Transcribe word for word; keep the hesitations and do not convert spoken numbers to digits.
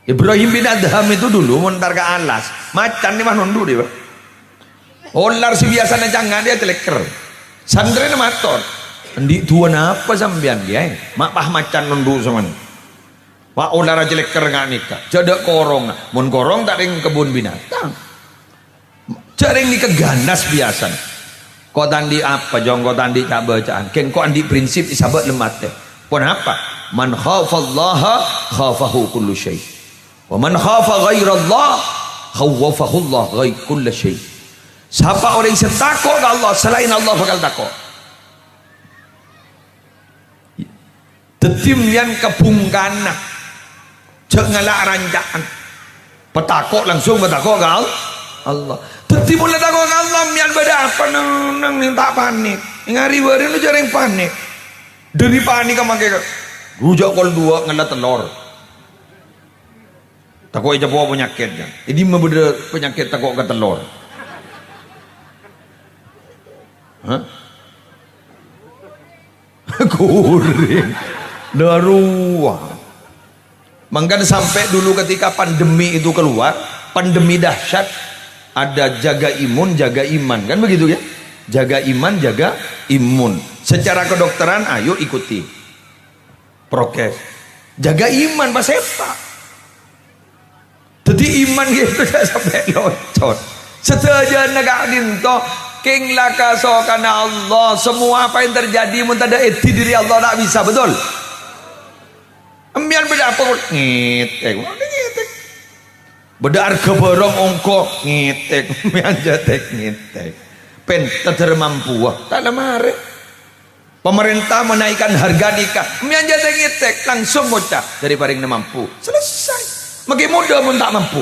Ibrahim bin Adham itu dulu mon entar ka alas, macan nè mah nondhu' dhiyâ, Pak. Olar sè biyasana cangghâ dhiyâ celekker. Santrèna mator, "Andi' duwâ napa sampèyan, Kèyaè? Ma' pas macan nondhu' saman." "Wa', olarra celekker nga' nèka. Jhâ' dâ' korongnga. Mon korong ta' rèng kebbhun binatang." Jhâ' rèng nèka ganas biyasana. Ko' ta' andi' apa, Jong, ko' ta' andi' ca'-bâca'an. Kèng ko' andi' prinsip èsabâ' lem atè. Ponapa? "Man khafallaha khafahu kullu syai'. Wa man khafa ghairallah khawwafahullah ghai-, kulla syai'." Sapa orèng sè tako' ka Allah, salaèn Allah bhâkal tako'. Dhâddhi, mèyan kabhungkana, jhâ' ngala' ranca'an. Patako' langsung patako' ka Al-, Allah. Dhâddhi, mon la tako' ka Allah, mèyan bâdâ apa neng, neng, neng ta' panik. Neng ari bâri' no jhâ' rèng panik. Dâri panik ka mangkè ka, rujâ' kol duwâ' ngella tellor. Tako' ècapo' panyakèt, ya. È dimma bâdâ panyakèt tako' ka tellor? Hah? Goreng. Daruwa. Mangkana sampè' dulu ketika pandemi itu keluar, pandemi dahsyat, ada jaga imun, jaga iman. Kan begitu, ya? Jaga iman, jaga imun. Secara kedokteran, ayo ikuti prokes. Jaga iman, pas sèta'. Dhâddhi, iman ghâpanèka jhâ' sampè' locot. Sadhâjâna ka'dinto, kèng la kasokanna Allah. Semua apa yang terjadi, mon tadâ' èdhi dâri Allah, ta' bisa, betul? Empèyan bâdâ apa, kok ngètèk? Kok ngètèk? Bâdâ arghâ bârâng ongko', ngètèk. Empèyan jhâ' tèk-ngètèk. Pènta dârâ mampuwâ, ta' la marè. Pemerintah menaikkan harga nèka, empèyan jhâ' tèk-ngètèk, langsung ngoca', "Dâri parèngna mampu." Selesai. Maghi modâ mon ta' mampu.